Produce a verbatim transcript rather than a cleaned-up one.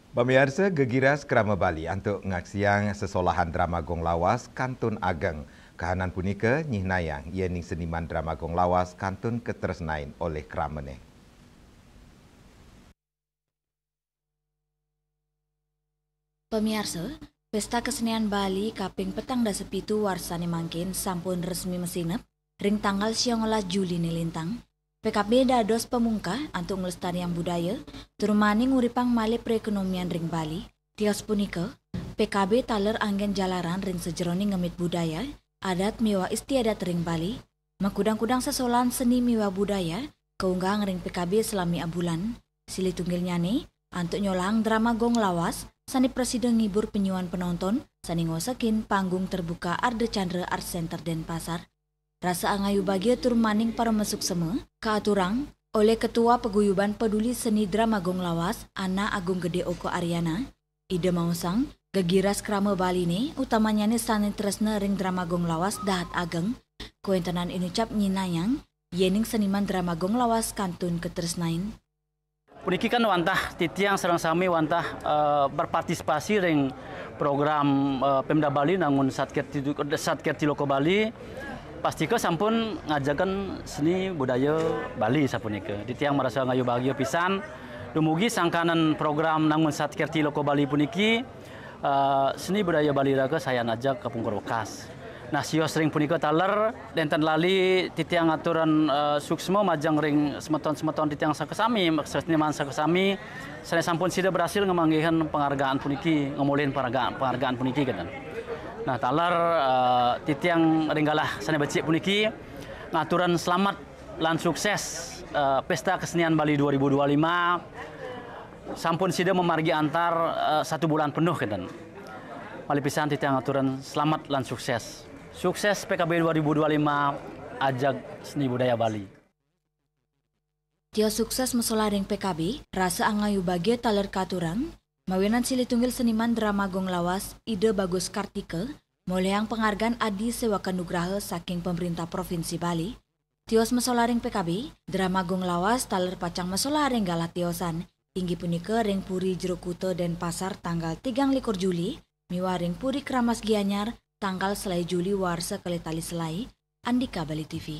Pamiarsa, gegiras krama Bali antuk ngaksiang sesolahan drama gong lawas kantun ageng. Kahanan punika nyihnayang yening seniman drama gong lawas kantun katresnain olih kramané. Pamiarsa, Pesta Kesenian Bali kaping petang dasa pitu warsané mangkin sampun resmi masinep ring tanggal siangolas Juliné lintang. P K B dados pamungkah antuk nglestariang budaya, tur maning nguripang malih perekonomian ring Bali. Tios punika, P K B taler anggén jalaran ring sajeroning ngemit budaya, adat miwah istiadat ring Bali. Makudang-kudang sesolahan seni miwah budaya kaunggahang ring P K B salami abulan. Silih tunggilnyané antuk nyolahang drama gong lawas sané prasida ngibur penyuan penonton sané ngosekin panggung terbuka Ardha Candra Art Center Denpasar. Rasa angayu bagia tur maning parama suksema kaaturang olih Ketua Paguyuban Peduli Seni Drama Gong Lawas, Anak Agung Gedé Oka Aryana. Ida maosang, gegiras krama Baliné, utamanyané sané tresna ring drama gong lawas dahat ageng. Kawéntenan inucap nyihnayang, yening seniman drama gong lawas kantun katresnain. Puniki kan wantah titiang sareng sami wantah, eh, berpartisipasi ring program, eh, Pemda Bali nangun Satkirti, Satkirti Loko Bali, pastika sampun ngajegang seni budaya Bali sapunika. Titiang marasa ngayu bagia pisan dumugi sangkaning program nangun Satkirti Loko Bali puniki, eh, seni budaya Bali raga sayan ajeg kapungkur wekas. Nah, sios ring punika taler, nénten lali titiang ngaturan, eh, suksma majeng ring semeton-semeton titiang sakasami, seniman sakasami, sané sampun sida berhasil ngamanggihin penghargaan puniki, ngamolih penghargaan, penghargaan puniki, kénten. Nah, taler, eh, titiang ring galah sané becik puniki, ngaturan selamat lan sukses, eh, Pesta Kesenian Bali dua ribu dua lima, sampun sida mamargi antar, eh, satu bulan penuh, kénten. Malih pisan titiang ngaturan selamat lan sukses. Sukses P K B dua ribu dua lima, ajeg seni budaya Bali. Tios sukses masolah ring P K B, rasa angayu bagia taler katurang, mawinan silih tunggil seniman drama gong lawas, Ida Bagus Kartika, molihang penghargaan Adi Sewaka Nugraha saking Pemerintah Provinsi Bali. Tios masolah ring P K B, drama gong lawas taler pacang masolah ring galah tiosan, inggih punika ring Puri Jero Kuta Denpasar tanggal tigang likur Juli, miwah ring Puri Kramas Gianyar tanggal selaé Juli warsa kalih tali selaé. Andika Bali T V.